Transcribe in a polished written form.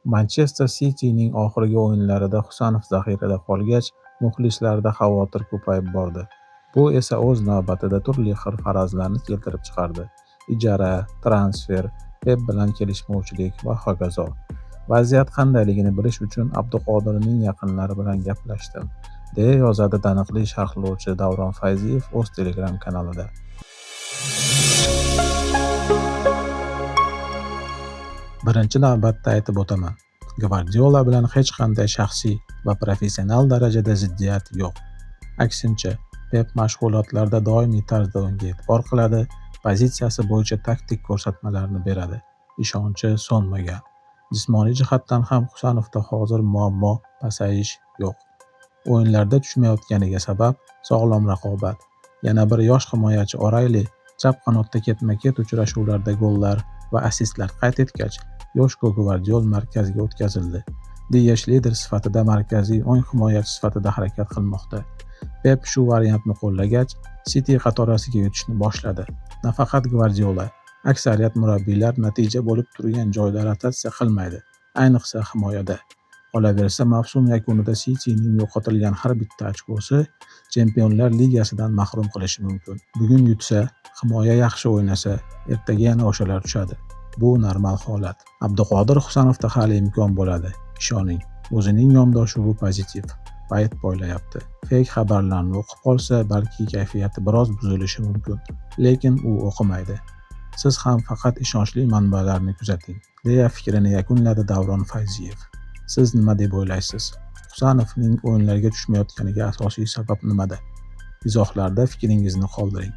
Manchester Cityning oxirgi o'yinlarida Husanov zaxirada qolgach, muxlislarda xavotir ko'payib bordi. Bu esa o'z navbatida turli xil farazlarni keltirib chiqardi. Ijara, transfer, Pep bilan kelishmovchilik va hokazo. Vaziyat qandayligini bilish uchun Abduqodirning yaqinlari bilan gaplashdim, deya yozadi taniqli sharhlovchi Davron Fayziyev o'z Telegram kanalida. Birinchi navbatda aytib o'taman. Gvardiola bilan hech qanday shaxsiy va professional darajada ziddiyat yo'q. Aksincha, Pep mashg'ulotlarda doimiy tarzda unga e'tibor qiladi, pozitsiyasi bo'yicha taktik ko'rsatmalarni beradi. Ishonchi so'nmagan. Jismoniy jihatdan ham Husanovda hozir muammo, pasayish yo'q. O'yinlarda tushmayotganiga sabab sog'lom raqobat. Yana bir yosh himoyachi O'rayli chap qanotda ketma-ket uchrashuvlarda gollar va assistlar qayd etgach, Yoshko Gvardiol markazga o'tkazildi. Diyash lider sifatida markaziy o'ng himoyachi sifatida harakat qilmoqda. Pep shu variantni qo'llagach, City qatorasiga yutishni boshladi. Nafaqat Gvardiola, aksariyat murabbiylar natija bo'lib turgan joyda rotatsiya qilmaydi, ayniqsa himoyada. Qolaversa, mavsum yakunida Cityning yo'qotilgan har bitta ochkosi Chempionlar Ligasidan mahrum qilishi mumkin. Bugun yutsa, himoya yaxshi o'ynasa, ertaga yana o'shalar tushadi. Bu normal holat. Abduqodir Husanovda hali imkon bo'ladi, ishoning. O'zining yondashuvi pozitiv, payt poylayapti. Fake xabarlarni o'qib qolsa, balki kayfiyati biroz buzilishi mumkin, lekin u o'qimaydi. Siz ham faqat ishonchli manbalarni kuzating, deya fikrini yakunladi Davron Fayziyev. Siz nima deb o'ylaysiz? Husanovning o'yinlarga tushmayotganiga asosiy sabab nimada? Izohlarda fikringizni qoldiring.